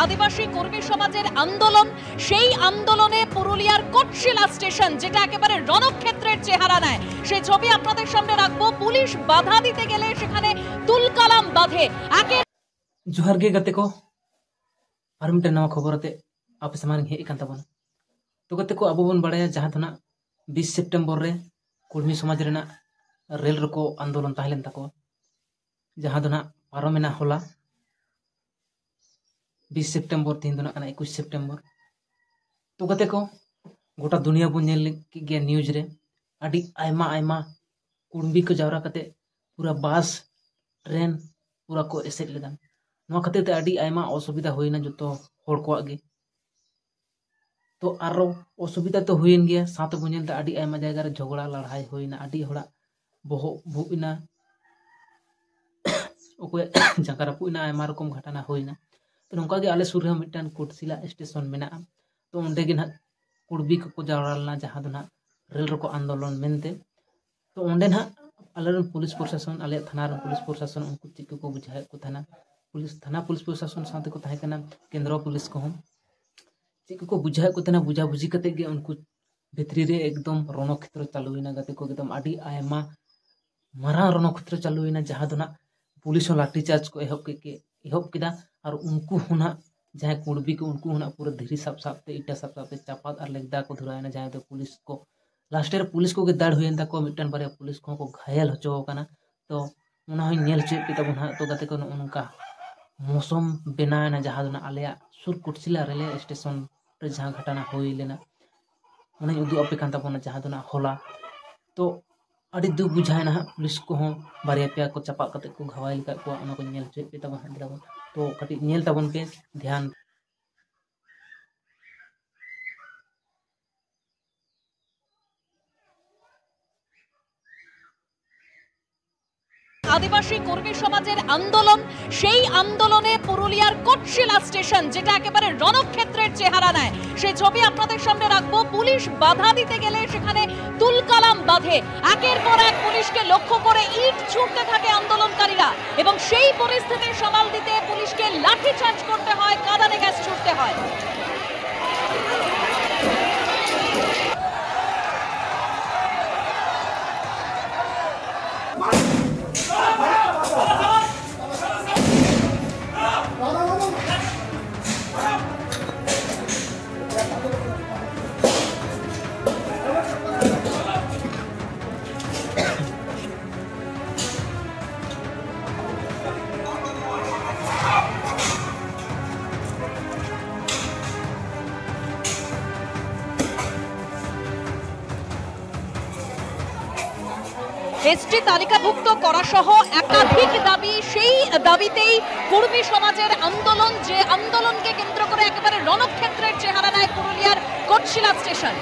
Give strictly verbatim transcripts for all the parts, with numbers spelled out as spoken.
আদিবাসী কর্মী সমাজের আন্দোলন, সেই আন্দোলনে পুরুলিয়ার কোটশিলা স্টেশন, যেটা একেবারে রণক্ষেত্রের চেহারা নেয়, সেই ছবি আপনাদের সামনে রাখবো। পুলিশ বাধা দিতে গেলে সেখানে তুলকালাম বাধে। একের ᱡᱚᱦᱟᱨ ᱜᱮ ᱜᱟᱛᱮ ᱠᱚ, ᱟᱨ ᱢᱤᱫᱴᱮᱱ ᱱᱟᱣᱟ ᱠᱷᱚᱵᱚᱨ ᱟᱛᱮ ᱟᱯᱮ ᱥᱟᱢᱟᱝ ᱨᱤᱧ ᱦᱮᱡ ᱟᱠᱟᱱ ᱛᱟᱵᱚᱱᱟ᱾ ᱛᱚ ᱜᱟᱛᱮ ᱠᱚ, ᱟᱵᱚ ᱵᱚᱱ ᱵᱟᱲᱟᱭᱟ ᱡᱟᱦᱟᱸ ᱫᱚ ᱱᱟᱜ ᱵᱤᱥ ᱥᱮᱯᱴᱮᱢᱵᱚᱨ ᱨᱮ ᱠᱩᱲᱢᱤ ᱥᱚᱢᱟᱡᱽ ᱨᱮᱱᱟᱜ ᱨᱮᱞ ᱨᱚᱠᱚ ᱟᱱᱫᱳᱞᱚᱱ ᱛᱟᱦᱮᱸ ᱞᱮᱱ ᱛᱟᱠᱚᱣᱟ, ᱡᱟᱦᱟᱸ ᱫᱚ ᱱᱟᱜ ᱯᱟᱨᱚᱢᱮᱱᱟ ᱦᱚᱞᱟ ᱵᱤᱥ ᱥᱮᱯᱴᱮᱢᱵᱚᱨ, ᱛᱮᱦᱮᱧ ᱫᱚ ᱱᱟᱜ ᱠᱟᱱᱟ ᱮᱠᱩᱥ ᱥᱮᱯᱴᱮᱢᱵᱚᱨ᱾ ᱛᱚ ᱜᱟᱛᱮ ᱠᱚ, ᱜᱚᱴᱟ ᱫᱩᱱᱤᱭᱟᱹ ᱵᱚᱱ ᱧᱮᱞ ᱠᱮᱫ ᱜᱮᱭᱟ ᱱᱤᱭᱩᱡᱽ ᱨᱮ, ᱟᱹᱰᱤ ᱟᱭᱢᱟ ᱟᱭᱢᱟ ᱠᱩᱲᱢᱤ ᱠᱚ ᱡᱟᱣᱨᱟ ᱠᱟᱛᱮ ᱯᱩᱨᱟᱹ ᱵᱟᱥ ᱴᱨᱮᱱ ᱯᱩᱨᱟᱹ ᱠᱚ ᱮᱥᱮᱫ ᱞᱮᱫᱟ᱾ ᱱᱚᱣᱟ ᱠᱷᱟᱹᱛᱤᱨ ᱛᱮ ᱟᱹᱰᱤ ᱟᱭᱢᱟ ᱚᱥᱩᱵᱤᱫᱷᱟ ᱦᱩᱭᱱᱟ ᱡᱚᱛᱚ ᱦᱚᱲ ᱠᱚᱣᱟᱜ ᱜᱮ᱾ ᱛᱚ ᱟᱨᱚ ᱚᱥᱩᱵᱤᱫᱷᱟ ᱛᱚ ᱦᱩᱭᱮᱱ ᱜᱮᱭᱟ, ᱥᱟᱶᱛᱮ ᱵᱚᱱ ᱧᱮᱞ ᱮᱫᱟ ᱟᱹᱰᱤ ᱟᱭᱢᱟ ᱡᱟᱭᱜᱟ ᱨᱮ ᱡᱷᱚᱜᱽᱲᱟ ᱞᱟᱹᱲᱦᱟᱹᱭ ᱦᱩᱭᱱᱟ, ᱟᱹᱰᱤ ᱦᱚᱲᱟᱜ ᱵᱚᱦᱚᱜ ᱵᱷᱩᱜ ᱮᱱᱟ, ᱚᱠᱚᱭᱟᱜ ᱡᱟᱸᱜᱟ ᱨᱟᱹᱯᱩᱫ ᱮᱱᱟ, ᱟᱭᱢᱟ ᱨᱚᱠᱚᱢ ᱜᱷᱚᱴᱚᱱᱟ ᱦᱩᱭᱱᱟ᱾ ᱛᱚ ᱱᱚᱝᱠᱟ ᱜᱮ ᱟᱞᱮ ᱥᱩᱨ ᱨᱮᱦᱚᱸ ᱢᱤᱫᱴᱟᱝ ᱠᱩᱴᱥᱤᱞᱟ ᱥᱴᱮᱥᱚᱱ ᱢᱮᱱᱟᱜᱼᱟ᱾ ᱛᱚ ᱚᱸᱰᱮ ᱜᱮ ᱱᱟᱦᱟᱜ ᱠᱩᱲᱵᱤ ᱠᱚᱠᱚ ᱡᱟᱣᱨᱟ ᱞᱮᱱᱟ, ᱡᱟᱦᱟᱸ ᱫᱚ ᱱᱟᱦᱟᱜ ᱨᱮᱞ ᱨᱚᱠᱚ ᱟᱱᱫᱳᱞᱚᱱ ᱢᱮᱱᱛᱮ᱾ ᱛᱚ ᱚᱸᱰᱮ ᱱᱟᱦᱟᱜ ᱟᱞᱮᱨᱮᱱ ᱯᱩᱞᱤᱥ ᱯᱨᱚᱥᱟᱥᱚᱱ, ᱟᱞᱮᱭᱟᱜ ᱛᱷᱟᱱᱟ ᱨᱮᱱ ᱯᱩᱞᱤᱥ ᱯᱨᱚᱥᱟᱥᱚᱱ, ᱩᱱᱠᱩ ᱪᱮᱫ ᱠᱚᱠᱚ ᱵᱩᱡᱷᱟᱹᱣᱮᱫ ᱠᱚ ᱛᱟᱦᱮᱱᱟ, ᱯᱩᱞᱤᱥ, ᱛᱷᱟᱱᱟ ᱯᱩᱞᱤᱥ ᱯᱨᱚᱥᱟᱥᱚᱱ ᱥᱟᱶᱛᱮ ᱠᱚ ᱛᱟᱦᱮᱸ ᱠᱟᱱᱟ ᱠᱮᱱᱫᱨᱚ ᱯᱩᱞᱤᱥ ᱠᱚᱦᱚᱸ᱾ ᱪᱮᱫ ᱠᱚᱠᱚ ᱵᱩᱡᱷᱟᱹᱣᱮᱫ ᱠᱚ ᱛᱟᱦᱮᱱᱟ, ᱵᱩᱡᱷᱟᱵᱩᱡᱷᱤ ᱠᱟᱛᱮ ᱜᱮ ᱩᱱᱠᱩ ᱵᱷᱤᱛᱨᱤ ᱨᱮ ᱮᱠᱫᱚᱢ ᱨᱚᱱᱚᱠᱷᱮᱛᱨᱚ ᱪᱟᱹᱞᱩᱭᱮᱱᱟ ᱜᱟᱛᱮ ᱠᱚ, ᱮᱠᱫᱚᱢ ᱟᱹᱰᱤ ᱟᱭᱢᱟ ᱢᱟᱨᱟᱝ ᱨᱚᱱᱚᱠᱷᱮᱛᱨᱚ ᱪᱟᱹᱞᱩᱭᱮᱱᱟ, ᱡᱟᱦᱟᱸ ᱫᱚ ᱱᱟᱜ ᱯᱩᱞᱤᱥ ᱦᱚᱸ ᱞᱟᱴᱷᱤ ᱪᱟᱨᱡᱽ ᱠᱚ ᱮᱦᱚᱵ ᱠᱮᱫ ᱜᱮ, ᱮᱦᱚᱵ ᱠᱮᱫᱟ᱾ ᱟᱨ ᱩᱱᱠᱩ ᱦᱚᱸ ᱱᱟᱜ ᱡᱟᱦᱟᱸᱭ ᱠᱩᱲᱵᱤ ᱠᱚ, ᱩᱱᱠᱩ ᱦᱚᱸ ᱱᱟᱜ ᱯᱩᱨᱟᱹ ᱫᱷᱤᱨᱤ ᱥᱟᱵ ᱥᱟᱵ ᱛᱮ, ᱤᱴᱟᱹ ᱥᱟᱵ ᱥᱟᱵ ᱛᱮ ᱪᱟᱯᱟᱫ ᱟᱨ ᱞᱮᱵᱫᱟ ᱠᱚ ᱫᱷᱩᱨᱟᱹᱣᱮᱱᱟ, ᱡᱟᱦᱟᱸᱭ ᱫᱚ ᱯᱩᱞᱤᱥ ᱠᱚ ᱞᱟᱥᱴᱮ ᱨᱮ ᱯᱩᱞᱤᱥ ᱠᱚᱜᱮ ᱫᱟᱹᱲ ᱦᱩᱭᱮᱱ ᱛᱟᱠᱚᱣᱟ, ᱢᱤᱫᱴᱟᱝ ᱵᱟᱨᱭᱟ ᱯᱩᱞᱤᱥ ᱠᱚᱦᱚᱸ ᱠᱚ ᱜᱷᱟᱭᱮᱞ ᱦᱚᱪᱚ ᱟᱠᱟᱱᱟ᱾ ᱛᱚ ᱚᱱᱟ ᱦᱚᱸᱧ ᱧᱮᱞ ᱦᱚᱪᱚᱭᱮᱫ ᱯᱮ ᱛᱟᱵᱚᱱ ᱦᱟᱸᱜ᱾ ᱛᱚ ᱜᱟᱛᱮ ᱠᱚ, ᱱᱚᱜᱼᱚ ᱱᱚᱝᱠᱟ ᱢᱳᱥᱚᱢ ᱵᱮᱱᱟᱣ ᱮᱱᱟ, ᱡᱟᱦᱟᱸ ᱫᱚ ᱱᱟᱜ ᱟᱞᱮᱭᱟᱜ ᱥᱩᱨ ᱠᱩᱴᱥᱤᱞᱟ ᱨᱮᱞᱣᱮ ᱥᱴᱮᱥᱚᱱ ᱨᱮ ᱡᱟᱦᱟᱸ ᱜᱷᱚᱴᱚᱱᱟ ᱦᱩᱭ ᱞᱮᱱᱟ, ᱚᱱᱟᱧ ᱩᱫᱩᱜ ᱟᱯᱮ ᱠᱟᱱ ᱛᱟᱵᱚᱱᱟ, ᱡᱟᱦᱟᱸ ᱫᱚ ᱱᱟᱜ ᱦᱚᱞᱟ᱾ ᱛᱚ ᱟᱹᱰᱤ ᱫᱩᱠ ᱵᱩᱡᱷᱟᱹᱣ ᱮᱱᱟ ᱦᱟᱸᱜ, ᱯᱩᱞᱤᱥ ᱠᱚᱦᱚᱸ ᱵᱟᱨᱭᱟ ᱯᱮᱭᱟ ᱠᱚ ᱪᱟᱯᱟᱫ ᱠᱟᱛᱮ ᱠᱚ ᱜᱷᱟᱣᱟᱭᱮᱞ ᱟᱠᱟᱫ ᱠᱚᱣᱟ, ᱚᱱᱟ ᱠᱚᱧ ᱧᱮᱞ ᱦᱚᱪᱚᱭᱮᱫ ᱯᱮ ᱛᱟᱵᱚᱱ ᱦᱟᱸᱜ᱾ ᱫᱮᱞᱟ ᱵᱚᱱ, ᱛᱚ ᱠᱟᱹᱴᱤᱡ ᱧᱮᱞ ᱛᱟᱵᱚᱱ ᱯᱮ ᱫᱷᱮᱭᱟᱱ᱾ আদিবাসী কর্মী সমাজের আন্দোলন, সেই আন্দোলনে পুরুলিয়ার কোটশিলা স্টেশন, যেটা একেবারে রণক্ষেত্রের চেহারা নেয়, সেই ছবি আপনাদের সামনে রাখবো। পুলিশ বাধা দিতে গেলে সেখানে তুলকালাম বাধে। একের পর এক পুলিশকে লক্ষ্য করে ইট ছুঁড়তে থাকে আন্দোলনকারীরা এবং সেই পরিস্থিতি সামাল দিতে পুলিশকে লাঠিচার্জ করতে হয় কাঁদানে এসটি তালিকাভুক্ত করা সহ একাধিক দাবি, সেই দাবিতেই কুর্মী সমাজের আন্দোলন, যে আন্দোলনকে কেন্দ্র করে একেবারে রণক্ষেত্রের চেহারা নেয় পুরুলিয়ার কোটশিলা স্টেশন।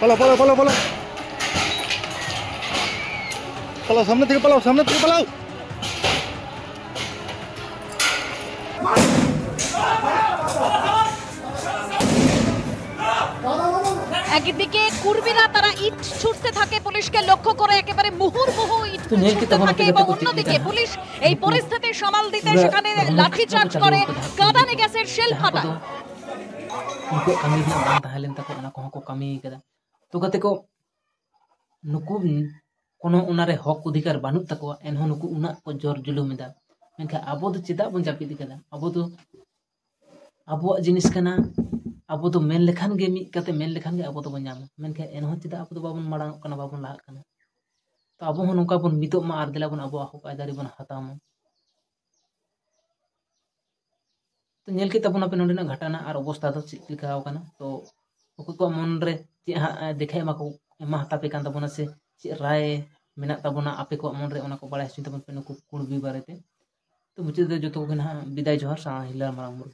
পালাও, পালাও, পালাও, পালাও। পালাও, সামনে থেকে পালাও, সামনে থেকে পালাও। একদিকে কুর্মীরা তারা ইট ছুটতে থাকে পুলিশকে লক্ষ্য করে, একেবারে মুহুর্মুহু ইট তো ᱧᱮᱞ ছুটতে ᱠᱮᱫᱟ ᱵᱚᱱ থাকে, ᱪᱮᱫ এবং ᱞᱮᱠᱟ ᱠᱚ ᱚন্যদিকে ᱪᱤᱠᱟᱹᱭᱟ᱾ পুলিশ এই ᱩᱱᱠᱩ ᱯᱚᱨᱤᱥᱛᱷᱤᱛᱤ ᱥᱟᱢᱟᱞ ᱫᱤᱛᱮ ᱯᱩᱨᱟᱹ ᱥᱮᱠᱷᱟᱱᱮ ᱨᱚᱝᱜᱤᱛ ᱞᱟᱴᱷᱤ ᱪᱟᱨᱡᱽ ᱠᱚ ᱠᱚᱨᱮ ᱪᱟᱞᱟᱣ ᱠᱟᱫᱟ᱾ ᱠᱟᱫᱟᱱᱮ ᱜᱮᱥᱮᱨ ᱥᱮᱞ ᱡᱟᱦᱟᱸ ᱯᱷᱟᱴᱟ᱾ ᱠᱚᱫᱚ ᱩᱱᱠᱩᱣᱟᱜ ᱠᱟᱹᱢᱤ ᱨᱮᱱᱟᱜ ᱵᱟᱝ ᱛᱟᱦᱮᱸ ᱞᱮᱱ ᱛᱟᱠᱚᱣᱟ, ᱚᱱᱟ ᱠᱚᱦᱚᱸ ᱠᱚ ᱠᱟᱹᱢᱤ ᱠᱟᱫᱟ᱾ ᱛᱚ ᱜᱟᱛᱮ ᱠᱚ, ᱱᱩᱠᱩ ᱠᱳᱱᱳ ᱚᱱᱟᱨᱮ ᱦᱚᱠ ᱚᱫᱷᱤᱠᱟᱨ ᱵᱟᱹᱱᱩᱜ ᱛᱟᱠᱚᱣᱟ, ᱮᱱᱦᱚᱸ ᱱᱩᱠᱩ ᱩᱱᱟᱹᱜ ᱠᱚ ᱡᱳᱨ ᱡᱩᱞᱩᱢ ᱮᱫᱟ᱾ ᱢᱮᱱᱠᱷᱟᱱ ᱟᱵᱚ ᱫᱚ ᱪᱮᱫᱟᱜ ᱵᱚᱱ ᱡᱟᱹᱯᱤᱫ ᱠᱟᱫᱟ? ᱟᱵᱚ ᱫᱚ ᱟᱵᱚᱣᱟᱜ ᱡᱤᱱᱤᱥ ᱠᱟᱱᱟ, ᱟᱵᱚ ᱫᱚ ᱢᱮᱱ ᱞᱮᱠᱷᱟᱱ ᱜᱮ, ᱢᱤᱫ ᱠᱟᱛᱮ ᱢᱮᱱ ᱞᱮᱠᱷᱟᱱ ᱜᱮ ᱟᱵᱚ ᱫᱚᱵᱚᱱ ᱧᱟᱢᱟ᱾ ᱢᱮᱱᱠᱷᱟᱱ ᱮᱱᱦᱚᱸ ᱪᱮᱫᱟᱜ ᱟᱵᱚ ᱫᱚ ᱵᱟᱵᱚᱱ ᱢᱟᱲᱟᱝ ᱚᱜ ᱠᱟᱱᱟ, ᱵᱟᱵᱚᱱ ᱞᱟᱦᱟᱜ ᱠᱟᱱᱟ? ᱛᱚ ᱟᱵᱚ ᱦᱚᱸ ᱱᱚᱝᱠᱟ ᱵᱚᱱ ᱢᱤᱫᱚᱜ ᱢᱟ ᱟᱨ ᱫᱮᱞᱟ ᱵᱚᱱ ᱟᱵᱚᱣᱟᱜ ᱦᱚᱠ ᱟᱹᱭᱫᱟᱹᱨᱤ ᱵᱚᱱ ᱦᱟᱛᱟᱣ ᱢᱟ᱾ ᱛᱚ ᱧᱮᱞ ᱠᱮᱫ ᱛᱟᱵᱚᱱᱟᱯᱮ ᱱᱚᱰᱮᱱᱟᱜ ᱜᱷᱟᱴᱟᱱᱟ ᱟᱨ ᱚᱵᱚᱥᱛᱷᱟ ᱫᱚ ᱪᱮᱫ ᱞᱮᱠᱟ ᱟᱠᱟᱱᱟ᱾ ᱛᱚ ᱚᱠᱚᱭ ᱠᱚᱣᱟᱜ ᱢᱚᱱ ᱨᱮ ᱪᱮᱫ ᱦᱟᱸᱜ ᱫᱮᱠᱷᱟ ᱮᱢᱟ ᱠᱚ, ᱮᱢᱟ ᱦᱟᱛᱟᱣ ᱯᱮ ᱠᱟᱱ ᱛᱟᱵᱚᱱᱟ ᱥᱮ ᱪᱮᱫ ᱨᱟᱭ ᱢᱮᱱᱟᱜ ᱛᱟᱵᱚᱱᱟ, ᱟᱯᱮ ᱠᱚᱣᱟᱜ ᱢᱚᱱ ᱨᱮ ᱚᱱᱟ ᱠᱚ ᱵᱟᱲᱟᱭ ᱦᱚᱪᱚᱧ ᱛᱟᱵᱚᱱ ᱯᱮ ᱱᱩᱠᱩ ᱠᱩᱬᱵᱤ ᱵᱟᱨᱮᱛᱮ᱾ ᱛᱚ ᱢᱩᱪᱟᱹᱫ ᱨᱮ ᱡᱚᱛᱚ ᱠᱚᱜᱮ ᱱᱟᱦᱟᱜ ᱵᱤᱫᱟᱭ ᱡᱚᱦᱟᱨ ᱥᱟᱶ ᱦᱤᱞᱟᱹ ᱢᱟᱨᱟᱝ ᱵᱩᱨᱩ᱾